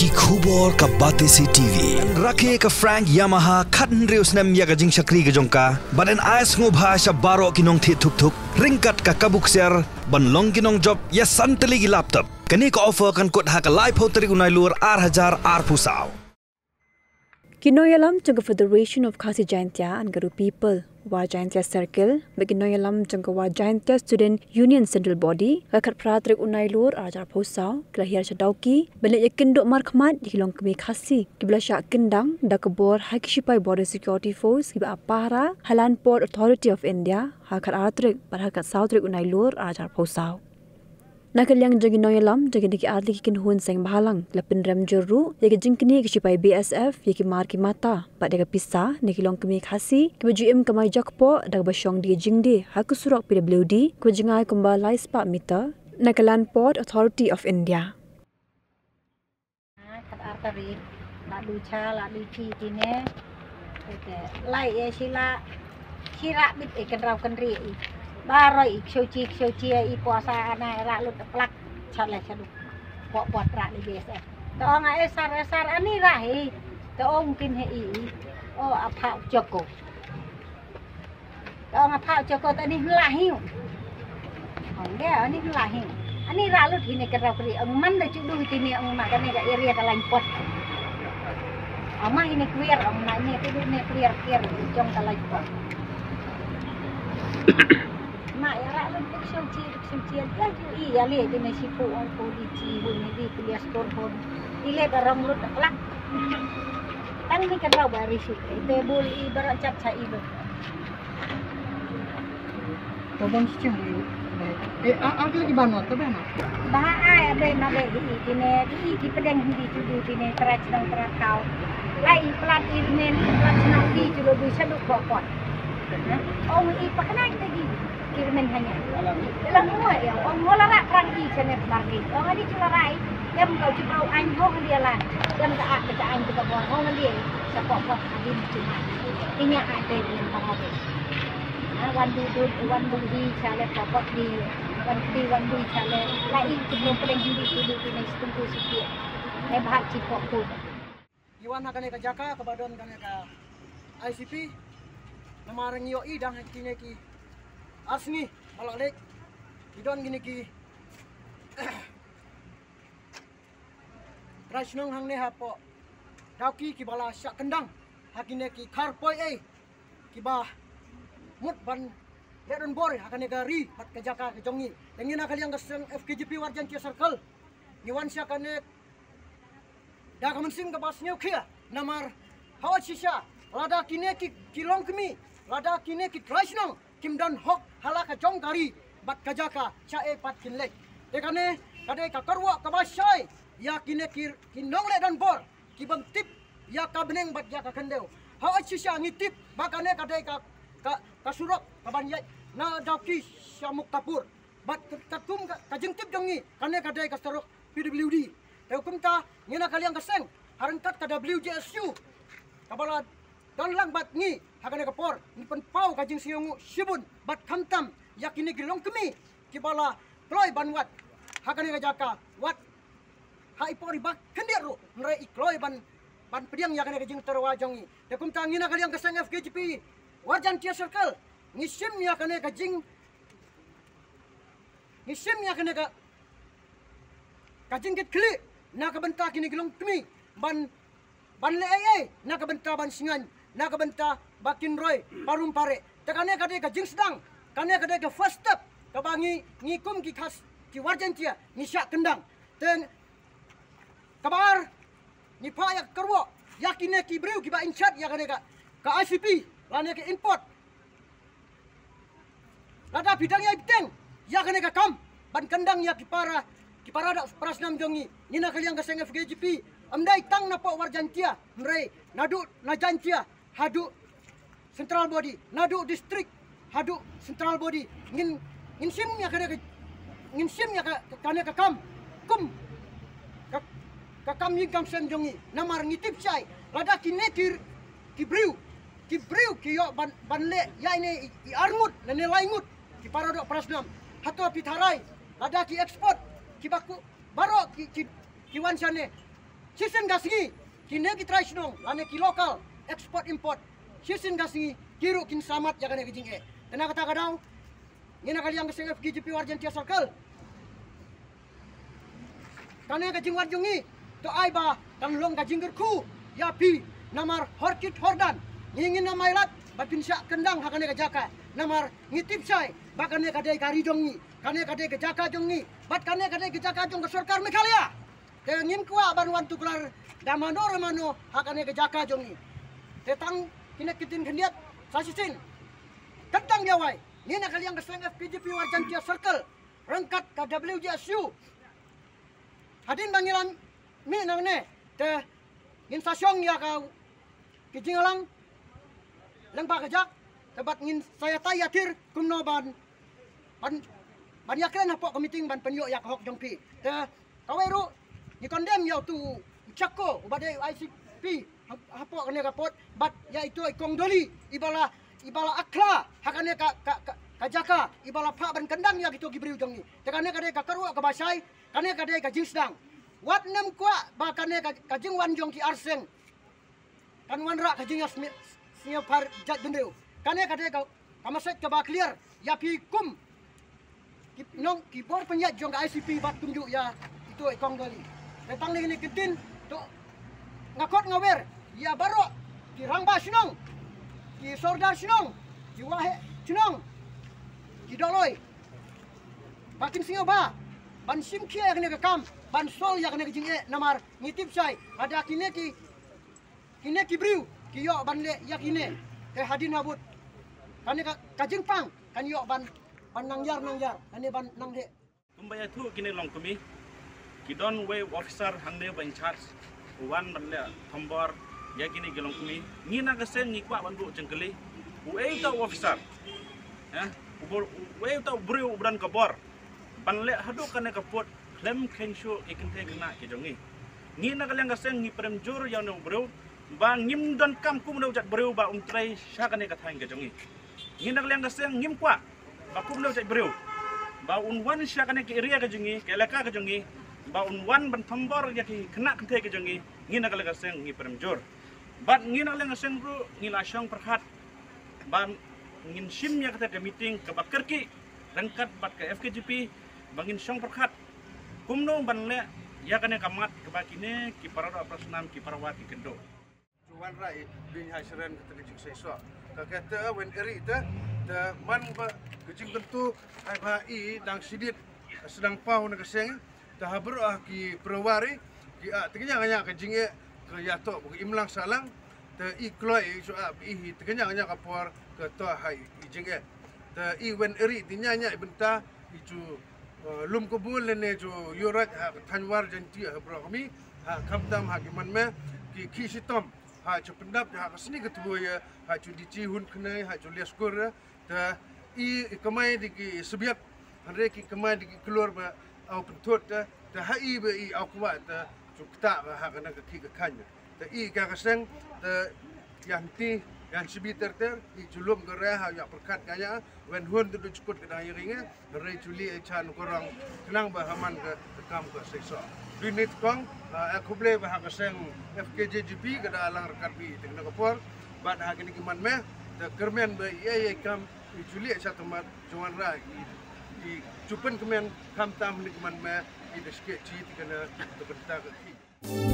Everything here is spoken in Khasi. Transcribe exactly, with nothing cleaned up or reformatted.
Ki khubor ka Batesi T V. Rakhe ka Frank Yamaha khathynriew snem ïa ka jingshakri ka jong ka. Bad yn ai sngewbha sha baroh ki nongthied thuk thuk ryngkat ka kabu ksiar ban long ki nongjop ïa san tylli ki laptop. Kane ka offer kan kut ha ka laiphew tarik u Nailur ar hajar arphew saw. Ki nongïalam jong ka Federation of Khasi Jaintia and Garo People, War Jaintia Circle, bad ki nongïalam jong ka War Jaintia Student Union Central Body, ka khatphra tarik u Nailur ar hajar arphew saw, ki la hiar sha Dawki ban leit ïakynduh markhmat ïa ki longkmie Khasi kiba la shah kyndang da ka bor ha ki shipai Border Security Force kiba ap pahara ha Land Port Authority of India ha khatar tarik bad ha khatsaw tarik u Nailur ar hajar arphew saw. Na ka liang jong ki nongïalam jong kine ki artylli ki kynhun seng bhalang, la pynrem jur ruh ïa ka jingknieh ki shipai B S F ïa ki mar ki mata bad ïa ka pisa na ki longkmie Khasi kiba ju im kamai jakpoh da kaba shong die jingdie ha ka surok P W D kaba jngai kumba lai spah meter na ka Land Port Authority of India. Khatar tarik, la du cha, la du chi tine. Te lai e sila, sila bit e kynraw kynri i. Baroi i kshochi kshochi i puasa ana ra lut plak chale chadu. Pok pot ra di B S F. Te ong a esar esar ani ra hi. Te ong kin he i. O apha joko. Ka ong a pha joko ta ni hla hiu. Ong de ani hla hiu. Ani ra lut hine ka rau kri ong man da chudu tini ong ma kane ka area ka lain pot. Ama hine kuir ong ma ni tu ne kuir kuir jong ka lain pot. Ma ya ra lut buk shau chi buk shau chi ya ju i ya le tini sipu ong ko di chi bu ni di kuliah stor pon. Ile ka rong lut klak. Tang ni ka rau ba ri shi. Te bul i bara chat cha i bu. To ban sichim di. Eh, a, a, ki ban to ban. Ba ai abe ma be hi kine di ki pedeng hindi tu di kine tera chnong tera kau. Lai i plat i men i plat chnong di tu lo du sadu ko ko. Ong i pakna kita di ki men hanya. Dalam mua ya ong wala ra prang i chane margi. Ong ani chula rai. Yam kau chibau ain hong dia la. Yam ka ak ka ain ka bor hong dia. Sa ko ko adin chuma. Inya ai te ni pangabis. Ha, wan du du, wan du hi chale pokok di, wan di, wan du chale. La i tu no pedeng hindi tu du tu ni stumpu sikit. Eh, bahak chipok tu. Iwan ha kane ka jaka kaba don kane ka I C P. Namar ngi ïohi dang ha kine ki arsngi ba la leit. Ki don kine ki trai shnong hangne hapoh Dawki kiba la shah kyndang ha kine ki khar poi ei kiba mut ban leh donbor ha kane ka ri bad ka jaka ka jong ngi. Te ngi na ka liang ka seng F K J P War Jaintia Circle ngi wan sha kane da ka mynsiem kaba sngewkhia namar ha shisha lada kine ki, ki longkmie, lada kine ki trai shnong kim don hok ha la ka jong ka ri bad ka jaka, shaei pat kin leit. Te kane ka dei ka kyrwoh kaba shai ïa kine ki, ki nongleh donbor ki bym tip ïa ka bneng bad ïa ka khyndew. Ha shisha ngi tip ba kane ka dei ka, ka, ka surok ka ban ïaid na Dawki sha Muktapur. Bad ka, ka kum ka, ka jingtip jong ngi kane ka dei ka surok P W D. Te kumta ngi na ka liang ka seng ha ryngkat ka W J S U kaba la don lang bad ngi ha kane ka por ngi pynpaw ka jingsngewnguh shibun bad khamtam ïa kine ki longkmie kiba la kloi ban wad ha kane ka jaka, wad ha i por iba khyndiat ruh hynrei i kloi ban, ban pdiang ïa kane ka jingtyrwa jong ngi. Te kumta ngi na ka liang ka seng F K J P War Jaintia Circle ngi shim ïa kane ka jing, ngi shim ïa kane ka, ka jingkitkhlieh na ka bynta kine ki longkmie ban, ban leh ei ei na ka bynta ban shngaiñ na ka bynta ba kin roi parum pare. Te kane ka dei ka jingsdang, kane ka dei ka first step kaba ngi, ngi kum ki khas ki War Jaintia ngi shah kyndang. Te kaba ar ngi phah ïa ka kyrwoh ïa kine ki briew kiba in charge ïa kane ka, ka I C P lane ka import. Lada phi dang ïai bteng ïa kane ka kam ban kyndang ïa ki para, ki para doh para snam jong ngi, ngi na ka liang ka seng F K J P ym dei tang napoh War Jaintia hynrei naduh na Jaintia haduh central body, naduh district haduh central body. Ngin, ngin shim ïa kane ka, ngin shim ïa ka, kane ka kam kum ka, ka kam ïing kam sem jong ngi namar ngi tip shai lada kine ki, ki briew, ki briew ki ïoh ban, ban leh ïa ine i, i arngut lane laingut ki para doh para snam. Hato phi tharai lada ki export kiba ku baroh ki, ki, ki wan shane Shisien ka sngi kine ki trai shnong lane ki local export import, shisien ka sngi ki ruh kin samat ïa kane ka jingeh. Te na kata ka daw, ngi na ka liang ka seng F K J P War Jaiñtia Circle, kane ka jingwan jong ngi to ai ba kan long ka jingkyrkhu ïa phi, namar hor kit hor dan ngi ngin ym ailad ba phin shah kyndang ha kane ka jaka, namar ngi tip shai ba kane ka dei ka ri jong ngi, kane ka dei ka jaka jong ngi, bad kane ka dei ka jaka jong ka sorkar Meghalaya. Te ngim kwah ban wan tuklar da mano re mano ha kane ka jaka jong ngi. Te tang kine ki ktien khyndiat, sa shisien, kyntang ïa wai, ngi na ka liang ka seng F K J P War Jaiñtia Circle ryngkat ka W J S U, hadien ba ngi la mih nangne, te ngin sa shong ïa ka ki jingïalang lyngba ka jak, te bad ngin sa ïatai ïathir kumno ban, ban, ban ïakren hapoh ka meeting ban pynïoh ïa ka hok jong phi. Te kawei ruh, ngi condemn ïa utu u Chakko uba dei u I C P ha-, hapoh kane ka port, bad ïa ito i Kong Dolly iba la, iba la akhla ha kane ka, ka, ka, ka jaka, iba la phah ban kyndang ïa kito ki briew jong ngi. Te kane ka dei ka kyrwoh kaba shai, kane ka dei ka jingsdang. Wat nym kwah ba kane ka, ka jingwan jong ki arseng kan wanrah ka jingïasngew, sngewpar jaitbynriew. Kane ka dei ka, ka message kaba clear ïa phi kum ki nong, ki bor pynïaid jong ka I C P bad kumjuh ïa ito i Kong Dolly. Te tang kine ki ktien to nga khot nga wer ïa baroh ki rangbah shnong, ki sordar shnong, ki waheh shnong, ki dolloi, ba kin sngewbha ban shim khia ïa kane ka kam, ban solve ïa kane ka jingeh, namar ngi tip shai lada kine ki, kine ki briew ki ïoh ban leh ïa kine, te hadien habud kane ka, ka jingpang kan ïoh ban, ban nang ïar nang ïar, kane ban nang heh. Kumba ïathuh kine longkmie, ki don wei u officer hangne ba in charge u wan ban leh thombor ïa kine ki longkmie. Ngi na ka seng ngi kwah ban buh jingkylli, uei uta u officer, eh, u bor, uei uta u briew uba don ka bor ban leh haduh kane ka pud khlem kheiñ shuh ki kynthei khynnah ki jong ngi. Ngi na ka liang ka seng ngi prem jur ïa une u briew ba ngim donkam kum une u jait briew ba un trei sha kane ka thaiñ ka jong ngi. Ngi na ka liang ka seng ngim kwah ba kum une u jait briew ba un wan sha kane ka area ka jong ngi, ka elaka ka jong ngi, ba un wan ban thombor ïa ki khynnah kynthei ka jong ngi. Ngi na ka liang ka seng ngi prem jur. Bad ngi na ka liang ka seng ruh ngi la shong pyrkhat ba ngin shim ïa kata ka meeting kaba kyrkieh ryngkat bad ka F K J P, ba ngin shong pyrkhat kumno ban leh ïa kane ka mat kaba kine ki para doh para snam, ki para wad ki kynduh. Ju wanrah i bynta ha seren kata ka jingseisoh. Ka kata wen eri te, te man ba ka jingkyntu hai ba i dang shadit sdang paw na ka seng, te ha baroh ki para wari ki, ah, te kynja kynja ka jingeh ka ïatoh ba ka imlang sahlang, te i kloi i ju, ah, i te kynja kynja ka por ka toh ha i jingeh. Te i wen eri te nya nya i bynta i ju, eh, lum ka bul lane ju ïuraj ha ka thaiñ War Jaiñtia ha baroh kmie, ha khamtam ha ki man me, ki khie shitom ha ju pyndap ha ka sni ka tbu ïa, ha ju di chi hun khnai, ha ju lias kur, te i, i kamai di ki sbiat, hynrei ki kamai di ki klur ba aw pynthut te, te ha i ba i aw kwah te ju ktah ha kane ka khie ka khaiñ. Te i ka ka seng te ïa hynti ïa hynsibi ter ter i ju lum ka re ha ïa pyrkhat ka ïa wen hun te du jukut ka dang ïa ringe. Hynrei ju li i chan u kurang khnang ba ha man ka kam ka seisoh. Dui nit kong, ah, eh, khublei ba ha ka seng F K J G P ka da lang ryngkat bad i te kane ka por. Bad ha kine ki man me te kyrmen ba i ei ei kam i ju li i chat mat ju wanrah i, i ju pynkmen khamtam kine ki man me i da skhet chi te kane te bynta ka ki.